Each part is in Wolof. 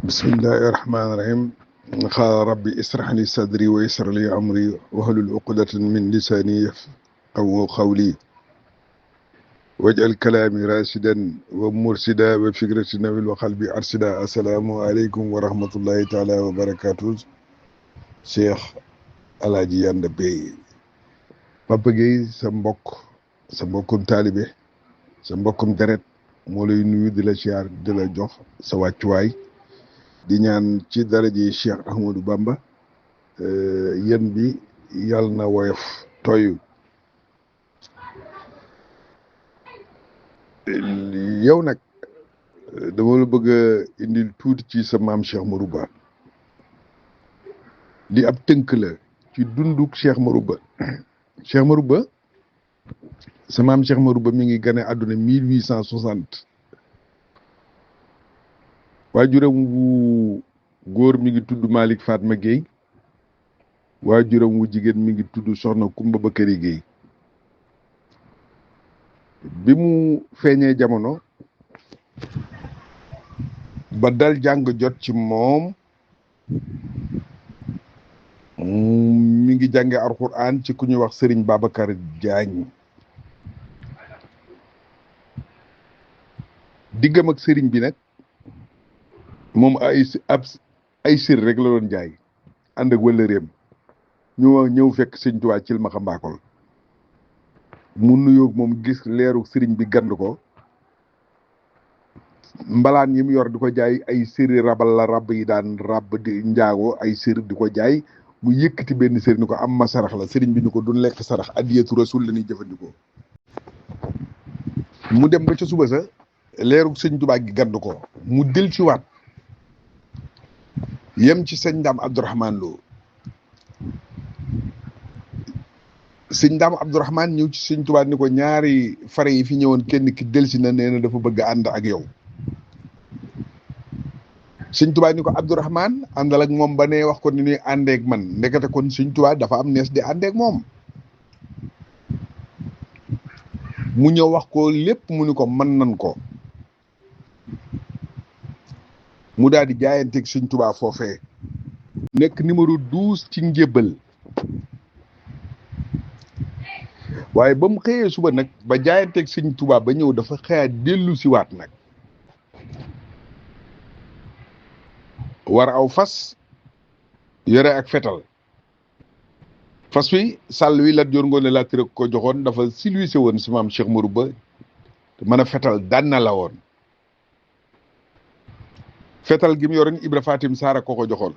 bismillahi rahmaani rahim qaala rabbi israh li sadri wa yassir li amri wahlul uqdatan min lisani yafqahu qawli waj'al kalaami rashidan wa mursida wa fikrati nawil wa qalbi arsida. assalaamu aleykum wa rahmatullahi taala wa barakatuh. Cheikh Alaaji Yanda Bey Papa Gueye, sa mbokkum taalibe, sa mbokkum deret moo lay nuyu di la siyaar di la jox sa wàccuwaay di ñaan ci daraje Cheikh Ahmadou Bamba yéen bi yàlla na woyof toy. yow nag dama la bëgg a indil tuuti ci sa maam Cheikh Ahmadou Ba. li ab tënk la ci dunduk Cheikh Ahmadou Ba. Cheikh Ahmadou Ba sa maam Cheikh Ahmadou Ba mi ngi gane àdduna 1860. waajuram wu góor mi ngi tudd Malick Fatma Gueye, waajuram wu jigéen mi ngi tudd Soxna Kumba Bakary Gueye. bi mu feeñee jamono ba dal jàng jot ci moom mi ngi jànge alxuraan ci ku ñuy wax Serigne Babacar Diagne. diggam ak Serigne bi nag moom ay sër rek la doon jaay ànd ak wala réem ñëw fekk sëñ Tuubaa ci ma xambaakol mu nuyoog moom gis leeru sëriñ bi gand ko mbalaan yi mu yor di ko jaay ay sëri rabal la rab yi daan rab di njaago ay sër di ko jaay mu yëkkati benn sër ni ko am ma sarax la sëriñ bi ni ko duñ lekk sarax addiyatu rasul la ñuy jëfandikoo. mu dem ba ca suba sa leeru sëñ Tuubaa gi gand ko mu del ci waat yem ci sëñ Ndaam Abdourahmane Lo. sëñ Ndaam Abdourahmane ñëw ci sëñ Tuubaa ni ko ñaari fare yi fi ñëwoon kenn ki delsi na nee na dafa bëgg a ànd ak yow. sëñ Tuubaa ni ko Abdourahmane àndal ak moom ba ne wax ko ni ñuy àndeek man ndekete kon sëñ Tuubaa dafa am nees di àndeek moom. mu ñëw wax ko lépp mu ni ko mën nan ko. mu daal di jaayanteeg sëñ Tuubaa foofee nekk numéro 12 ci njébbal. waaye ba mu xëyee suba nag ba jaayanteeg sëñ Tuubaa ba ñëw dafa xëyaat dellu si waat nag war aw fas yore ak fetal. fas wi sàll wi Lat Joor Ngoone Latiir ko joxoon dafa silwise woon si maam Cheikh Ahmadou Ba mën a fetal daan na la woon. fetal gi mu yoroon Ibra Fatim Saara ko joxoon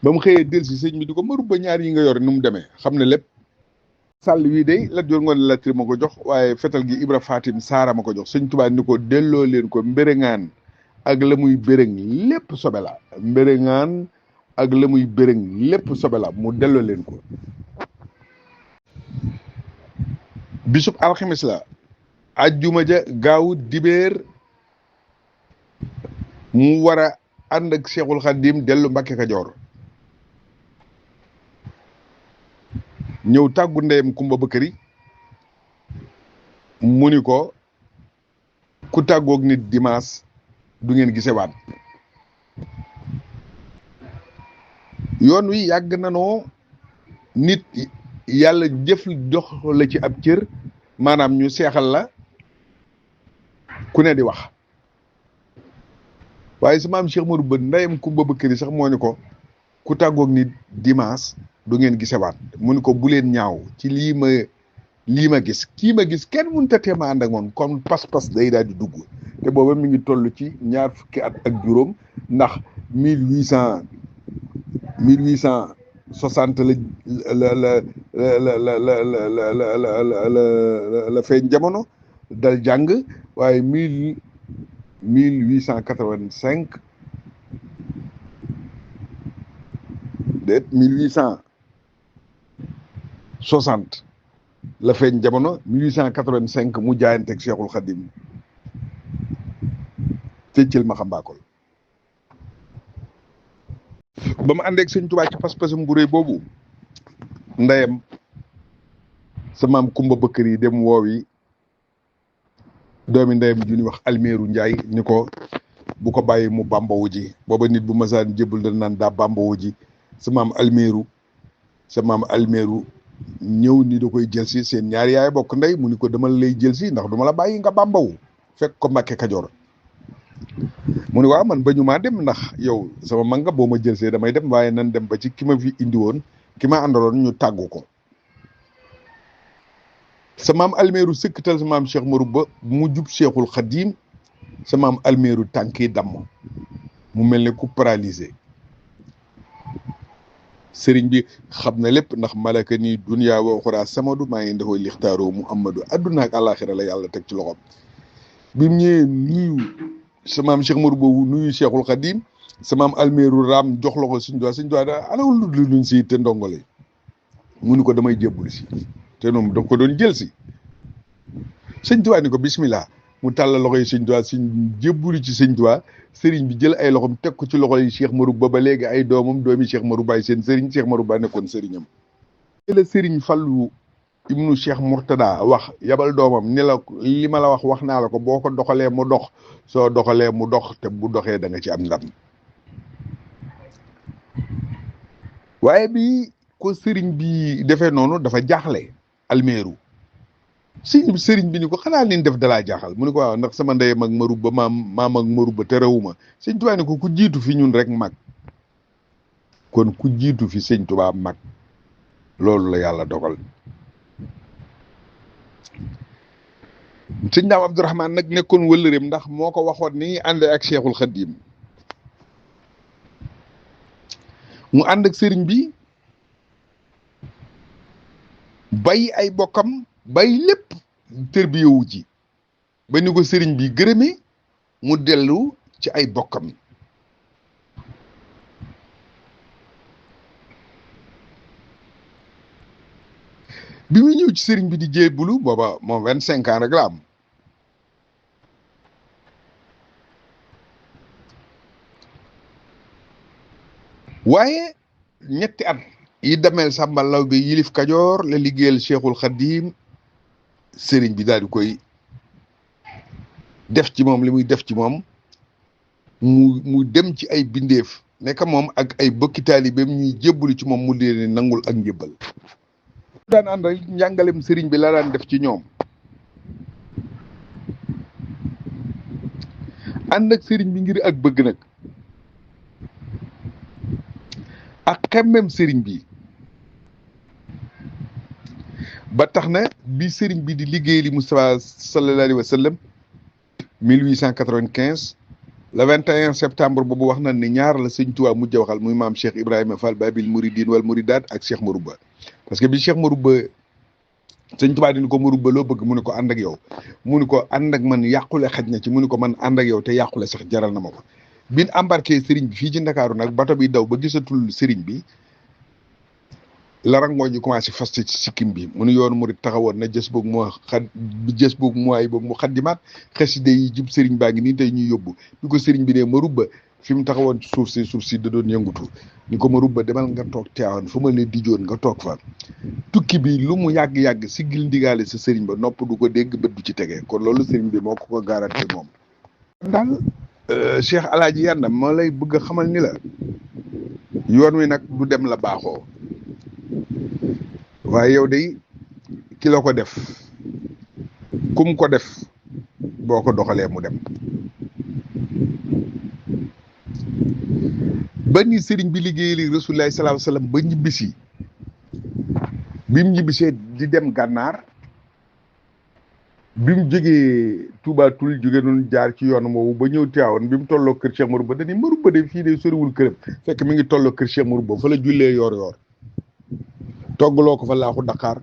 ba mu xëyee del si sëñ bi di ko Ahmadou Ba ñaar yi nga yor nu mu demee xam ne lépp sàll wii day Lat Joor Ngoone Latiir ma ko jox waaye fetal gi Ibra Fatim Saara ma ko jox sëñ Tuubaa ni ko delloo leen ko mbéréŋaan ak la muy béréŋ lépp sobe la mbéréŋaan ak la muy béréŋ lépp sobe la mu delloo leen ko. bisub alxames la ajjuma ja gaawu dibéer mu war a ànd ak Seexul Xadiim dellu Mbàkke Kajoor ñëw tàggu ndeyam Kumba Bakari mu ni ko ku tàggoog nit dimanche du ngeen gisewaat. yoon wi yàgg nanoo nit yàlla jëf jox la ci ab cër maanaam ñu seexal la ku ne di wax waaye sa maam Cheikh Ahmadou Ba ndeyam Kumba Bakari sax moo ni ko ku tàggoog nit dimanche du ngeen gisewaat mu ni ko bu leen ñaaw ci lii ma gis kii ma gis kenn mënut a teema ànd ak moom comme pas-pas day daal di dugg te booba mi ngi toll ci ñaar fukki at ak juróom ndax 1860 la feeñ jamono dal jàng waaye 1885 déet 1860 la feeñ jamono 1885 mu jaayanteeg Cheikhul Khadim te ma xambaakol ba mu àndeeg sëñ Tuubaa ci pas-pasam bu réy boobu ndeyam sa maam Kumba Bakari dem woowi doomi ndeyam ju ñuy wax Almeeru Njaay ni ko bu ko bàyyi mu bambawu ji booba nit bu masaan jébul da naan daa bambawu ji sa maam almeeru ñëw ni da koy jël si seen ñaari yaay bokk ndey mu ni ko dama lay jël si ndax duma la bàyyi nga bambawu fekk ko Mbàkke Kajoor mu ni waaw man ba ñu maa dem ndax yow sama mag nga boo ma jël see damay dem waaye nan dem ba ci ki ma fi indi woon ki ma àndaloon ñu tàggu ko sa maam almeeru sëkkatal sa maam Cheikh Marouba mu jub Cheikhul Khadim sa maam almeeru tànki damm mu mel ne ku paralysé sëriñ bi xam na lépp ndax malaka nii dunya wa uxra samadu maa ngi ndekoy lixtaaroo muhammadu adduna ak àllaaxira la yàlla teg ci loxoom bi mu ñëwee nuyu sa maam Cheikh Marouba nuyu Cheikhul Khadim sa maam almeeru raam jox loxo Sëñ Tuubaa da anawul lu luñ si te ndongole mu ni ko damay jébbul si te noonu daf ko doon jël si Sëñ Tuubaa ni ko bismillah mu tàllal loxo yi Sëñ Tuubaa jébbulu ci Sëñ Tuubaa sëriñ bi jël ay loxom teg ko ci loxo yi Cheikh Marouba ba léegi ay doomam doomi Cheikh Marouba ay seen sëriñ Cheikh Marouba nekkoon sëriñam la sëriñ Fallu ibnu Cheikh Mourtada wax yabal doomam ni la li ma la wax naa la ko boo ko doxalee mu dox soo doxalee mu dox te bu doxee da nga ci am ndam waaye bi ko sëriñ bi defee noonu dafa jaaxle almeeru sëriñ bi ni ko xanaa leen def dalaa jaaxal mu ni ko waaw ndax sama ndeyam ak Marouba maam ak Marouba te rewuma Sëñ Tuubaa ni ko ku jiitu fi ñun rek mag kon ku jiitu fi Sëñ Tuubaa mag loolu la yàlla dogal sëñ Daam Abdourahmane nag nekkoon wëllëreem ndax moo ko waxoon ni ànd ak Cheikhul Khadim mu ànd ak sëriñ bi bay ay bokkam bay lépp tërbiyewu ji ba ni ko sëriñ bi gërëmee mu dellu ci ay bokkam bi muy ñëw ci sëriñ bi di jébbulu booba moom 25 ans rek la am waaye ñetti at yi demeel Sàmba Lawbe yilif Kajoor la liggéeyal Cheikhul Khadim sëriñ bi daal di koy def ci moom li muy def ci moom mu dem ci ay bindeef nekk moom ak ay bokki taalibeem ñuy jébbalu ci moom mu leen nangul ak njébbal daan ànd ak njàngalem sëriñ bi la daan def ci ñoom ànd ak sëriñ bi ngir ak bëgg nag ak xemmem sëriñ bi ba tax na bi sëriñ bi di liggéey li Moustapha sallallahu alayhi wa sallam 1895 le 21 septembre boobu wax na ne ñaar la Sëñ Tuubaa mujj a waxal muy maam Cheikh Ibrahima Fall Babil Mouridine wal Mouridaat ak Cheikh Marouba parce que bi Cheikh Marouba Sëñ Tuubaa dina ko Marouba loo bëgg mu ni ko ànd ak yow mu ni ko ànd ak man yàqule xaj na ci mu ni ko man ànd ak yow te yàqule sax jaral na ma ko bin embarqué sëriñ bi fii ci Ndakaaru nag bato bi daw ba gisatul sëriñ bi la rangoo ñu commencé fas ci sikkim bi mu nu yoonu murit taxawoon na jës boog moo ay boobu mu xaddimaat xaside yi jub sëriñ baa ngi nii tey ñuy yóbbu bi ko sëriñ bi ne Marouba fi mu taxawoon ci suuf si da doon yëngutu ñu ko Marouba demal nga toog Tiwaawan fa ma leen di joon nga toog fa tukki bi lu mu yàgg-yàgg siggil ndigaale sa sëriñ ba nopp du ko dégg bët du ci tege kon loolu sëriñ bi moo ko garanti moom daal Cheikh Alaaji Yanda moo lay bëgg a xamal ni la yoon wi nag du dem la baaxoo waaye yow de ki la ko def kum ko def boo ko doxalee mu dem ba ni sëriñ bi liggéey li Rasulullaahi sallallaahu alayhi wa sallam ba ñibbisi bi mu ñibbisee di dem gànnaar bi mu jógee Touba Toul jóge noonu jaar ci yoon moowu ba ñëw Tiwaawan bi mu tolloo kër Cheikh Marouba dañuy Marouba de fii de soriwul këram fekk mi ngi tolloo kër Cheikh Marouba fa la jullee yoor toggaloo ko fa laaxu Dakar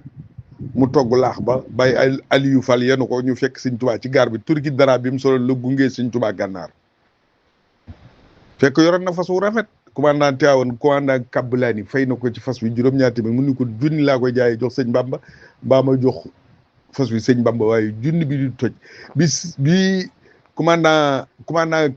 mu togg laax ba bàyyi Aliou Fall yenu ko ñu fekk Sëñ Tuubaa ci gaar bi turki dara bi mu solo la gungee Sëñ Tuubaa gànnaar fekk yoroon na fas wu rafet commandant Tiwaawan commandant Kablaani fay na ko ci fas wi juróom-ñaar téeméer mu ni ko junni laa koy jaayee jox sëñ Bamba mbaa ma jox fas wi sëñ Bamba waaye junni bi di toj bi commandant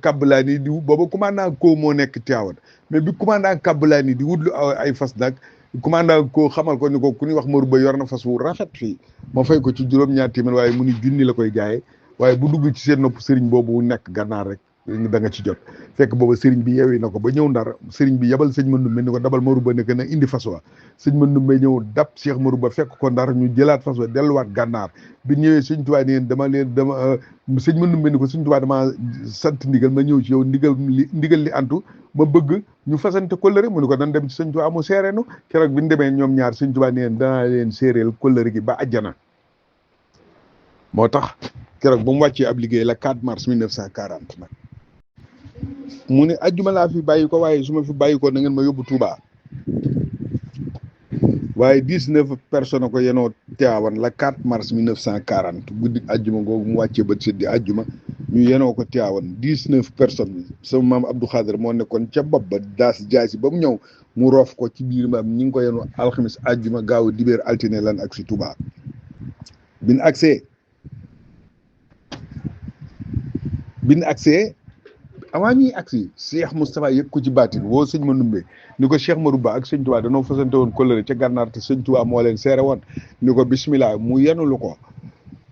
Kablaani di booba commandant ko moo nekk Tiwaawan mais bi commandant Kablaani di wutlu ay fas nag commandant ko xamal ko ni ko ku ñuy wax Marouba yor na fas wu rafet fii ma fay ko ci juróom-ñaar téeméer waaye mu ni junni la koy jaayee waaye bu dugg ci seen nopp sëriñ boobu nekk gànnaar rek da nga ci jot fekk booba sëriñ bi yeewi na ko ba ñëw ndar sëriñ bi yabal sëñ Mandumbe ni ko dabal Marouba nekk na indi fas wa sëñ Mandumbe ñëw dab Cheikh Marouba fekk ko ndar ñu jëlaat fas wa delluwaat gànnaar bi ñëwee sëñ Tuubaa ni sëñ Mandumbe ni ko sëñ Tuubaa dama sant ndigal ma ñëw ci yow ndigal li antu ma bëgg ñu fasante kóllëre mu ni ko nan dem ci sëñ Tuubaa mu seereenu keroog bi ñu demee ñoom ñaar sëñ Tuubaa ni leen danaa leen séeréel kóllëre gi ba àjjana moo tax keroog ba mu wàccee ab liggéey la 4 mars 1940 nag mu ne ajjuma laa fi bàyyi ko waaye su ma fi bàyyi ko na ngeen ma yóbbu Touba waaye 19 personnes ko yenoo Tiwaawan la 4 mars 1940 guddi ajjuma googu mu wàccee ba seddi ajjuma ñu yenoo ko Tiwaawan 19 personnes sama maam Abdou Khader moo nekkoon ca bopp ba daas jaasi ba mu ñëw mu roof ko ci biir maam ñi ngi ko yenoo alxamis ajjuma gaaw dibéer altine lan ak si Touba bin accès avant ñuy agsi Cheikh Moustapha yëg ko ci baatin woo sëñ Mandumbe ni ko Cheikh Marouba ak sëñ Touba danoo fasante woon kóllëre ca gànnaar te sëñ Touba moo leen seere woon ni ko bismillah mu yenulu ko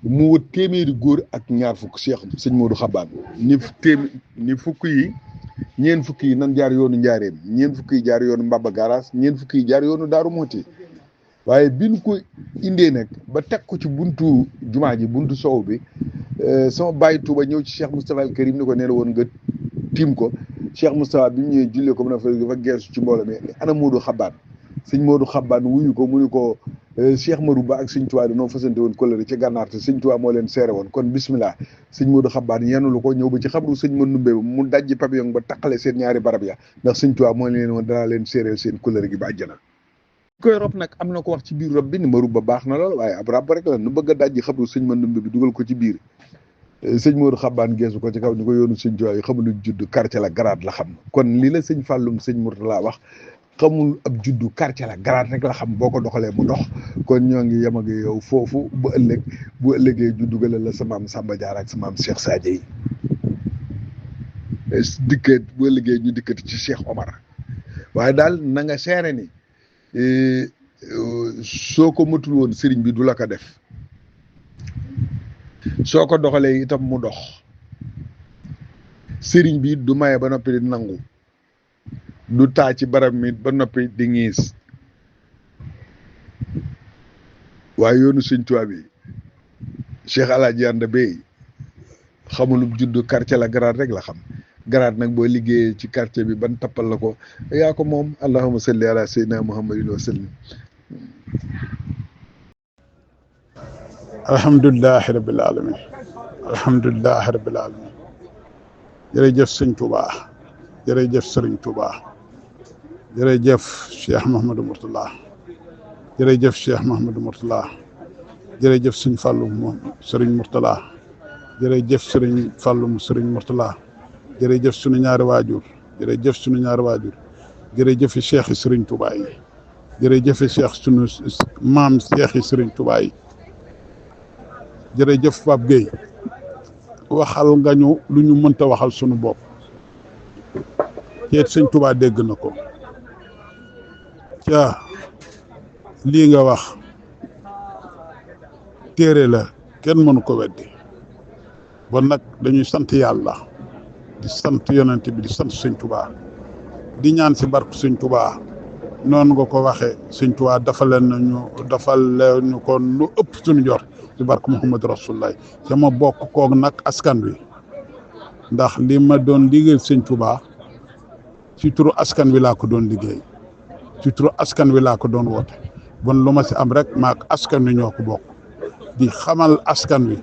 mu wut téeméeri góor ak ñaar fukk Cheikh sëñ Modou Xabaan ni fukk yi ñeen fukk yi nan jaar yoonu njaareem ñeen fukk yi jaar yoonu Mbaba Garaas ñeen fukk yi jaar yoonu Daaru Muxti waaye biñ ko indee nag ba teg ko ci buntu jumaa ji buntu sow bi sama bàyyi Touba ñëw ci Cheikh Moustapha al Karim ni ko nee na woon nga tiim ko Cheikh Moustapha bi mu ñëwee jullee ko mën a fa geesu ci mbooloo mi ana Modou Xabaan sëñ Modou Xabaan wuyu ko mu ni ko Cheikh Marouba ak sëñ Touba dañoo fasante woon kóllëre ca gànnaar te sëñ Touba moo leen seere woon kon bismillah sëñ Modou Xabaan yenulu ko ñëw ba ci xabru sëñ Mandumbe ba mu dajji pavillon ba taqale seen ñaari barab ya ndax sëñ Touba moo leen woon danaa leen séeréel seen kóllëre gi ba àjjana koy rob nag am na ko wax ci biir rob bi ni Marouba baax na lool waaye ab rab rek la nu bëgg a dajji xabru sëñ Mandumbe bi dugal ko ci biir sëñ Modou Xabaan geesu ko ci kaw ni ko yoonu sëñ Tuubaa yi xamul judd quartier la garaat la xam kon li la sëñ Fàllum sëñ Murtala wax xamul ab juddu quartier la garaat rek la xam boo ko doxalee mu dox kon ñoo ngi yem ak yow foofu bu ëllëgee juddu gala la sa maam Samba Diarra ak sa maam Cheikh Sadio yi dikkat bu ëllëgee ñu dikkati ci Cheikh Omar waaye daal na nga seere ni soo ko matul woon sëriñ bi du la ko def soo ko doxalee itam mu dox sëriñ bi du maye ba noppi di nangu du taa ci barab mi ba noppi di ngiis waaye yoonu sëñ Tuubaa bi Cheikh Alaaji Yanda Bey xamulub juddu quartier la garaat rek la xam garaat nag boo liggéeyee ci quartier bi ban tappal la ko yaa ko moom allahumma salli ala sayyidina muhammadin wa sallim alhamdulilahi rabbil alamin alhamdulilahi rabbil alamin jërëjëf sëñ Touba jërëjëf sëriñ Touba jërëjëf Cheikh Mouhamadou Mourtala jërëjëf Cheikh Mouhamadou Mourtala jërëjëf sëñ Fallou sëriñ Mourtala jërëjëf sëriñ Fallou sëriñ Mourtala jërëjëf sunu ñaari waajur jërëjëf sunu ñaari waajur jërëjëf Cheikh yi sëriñ Touba yi jërëjëf Cheikh sunu maam Cheikh yi sëriñ Touba yi jërëjëf Pape Gueye waxal nga ñu lu ñu mënta waxal sunu bopp ceet sëñ Touba dégg na ko ca lii nga wax téere la kenn mënu ko weddi bon nag dañuy sant yàlla di sant yonent bi di sant sëñ Touba di ñaan si barke sëñ Touba noonu nga ko waxee sëñ Touba defal leen ñu ko lu ëpp suñu jor ci barke Muhammad Rasulullah sama bokk koog nag askan wi ndax li ma doon liggéey sëñ Touba ci turu askan wi laa ko doon liggéey ci turu askan wi laa ko doon woote bon lu ma si am rek maak askan wi ñoo ko bokk di xamal askan wi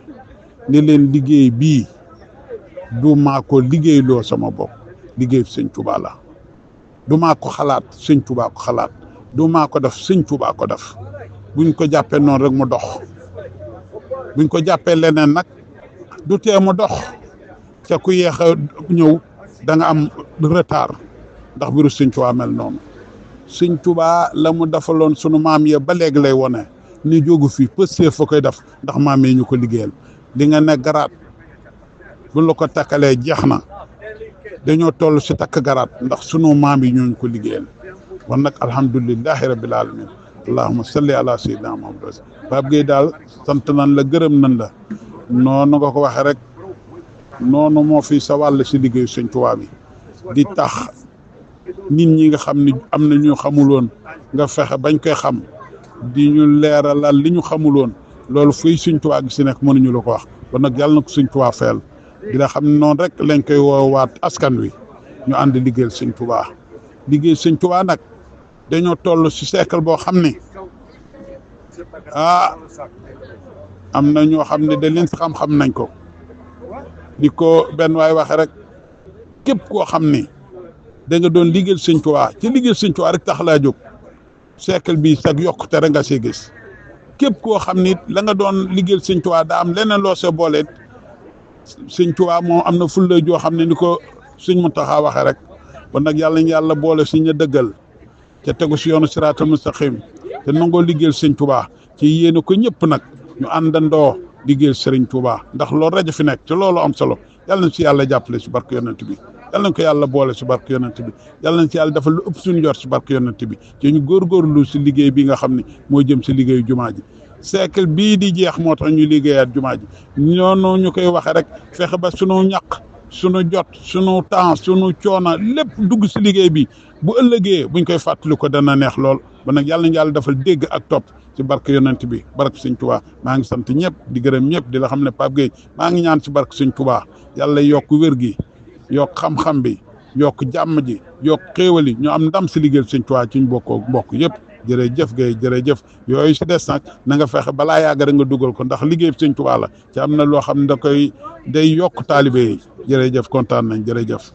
ni leen liggéey bii du maa ko liggéeyloo sama bopp liggéey sëñ Touba la du maa ko xalaat sëñ Touba ko xalaat du maa ko def sëñ Touba ko def buñ ko jàppee noonu rek mu dox buñ ko jàppee leneen nag du tee mu dox ca ku yéex a ñëw da nga am retard ndax biru sëñ Touba mel noonu sëñ Touba la mu defaloon sunu maam ya ba léegi lay wone ni jógu fi pëstee fa koy def ndax maam yi ñu ko liggéeyal li nga ne garaat buñ la ko takkalee jeex na dañoo toll si takk garaat ndax sunu maam yi ñooñu ko liggéeyal kon nag alhamdulilahi rabbil alamin allahumma salli ala sayyidina Muhammad Pape Gueye daal sant nan la gërëm nan la noonu nga ko waxee rek noonu moo fi sa wàll si liggéeyu sëñ Tuubaa bi di tax nit ñi nga xam ni am na ñu xamuloon nga fexe bañ koy xam di ñu leeralal li ñu xamuloon loolu fuy sëñ Tuubaa gi si nekk mënuñu la ko wax kon nag yàlla na ko sëñ Tuubaa fayal di la xam ne noonu rek lañ koy woowaat askan wi ñu ànd liggéeyal sëñ Tuubaa liggéey sëñ Tuubaa nag dañoo toll si siècle boo xam ne am na ñoo xam ne da leen xam-xam nañ ko di ko benn waay waxe rek képp koo xam ni da nga doon liggéeyal sëñ Tuubaa ci liggéeyal sëñ Tuubaa rek tax laa jóg siècle bi sag yokkute rek nga see gis képp koo xam ni la nga doon liggéeyal sëñ Tuubaa daa am leneen loo see booleet sëñ Tuubaa moom am na fulla joo xam ne ni ko sëñ Muntaxa waxe rek kon nag yàlla ñu yàlla boole si ña dëggal ca tegu si yoonu siraatal mustaqim te nangoo liggéeyal sëñ Tuubaa ci yéene ko ñëpp nag ñu àndandoo liggéeyal sëriñ Tuubaa ndax loolu rajo fi nekk te loolu am solo yàlla na si yàlla jàppale si barke yonent bi yàlla nañ ko yàlla boole si barke yonent bi yàlla nañ si yàlla defal lu ëpp suñu yor si barke yonent bi ci ñu góorgóorlu si liggéey bi nga xam ne moo jëm si liggéeyu jumaa ji siècle bii di jeex moo tax ñu liggéeyaat jumaa ji ñoonu ñu koy waxe rek fexe ba sunu ñaq sunu jot sunu temps sunu coono lépp dugg si liggéey bi bu ëllëgee buñ koy fàttali ko dana neex lool ba nag yàlla nañu yàlla defal dégg ak topp ci barke yonent bi barke sëñ Tuubaa maa ngi sant ñëpp di gërëm ñëpp di la xam ne Pape Gueye maa ngi ñaan ci barke sëñ Tuubaa yàlla yokk wér gi yokk xam-xam bi yokk jàmm ji yokk xéewal yi ñu am ndam si liggéeyal sëñ Tuubaa ci ñu mbokk yëpp jërëjëf Gueye jërëjëf yooyu si des nag na nga fexe balaa yàgg rek nga dugal ko ndax liggéey sëñ Tuubaa la ci am na loo xam ne day yokk taalibe yi jërëjëf kontaan nañ jërëjëf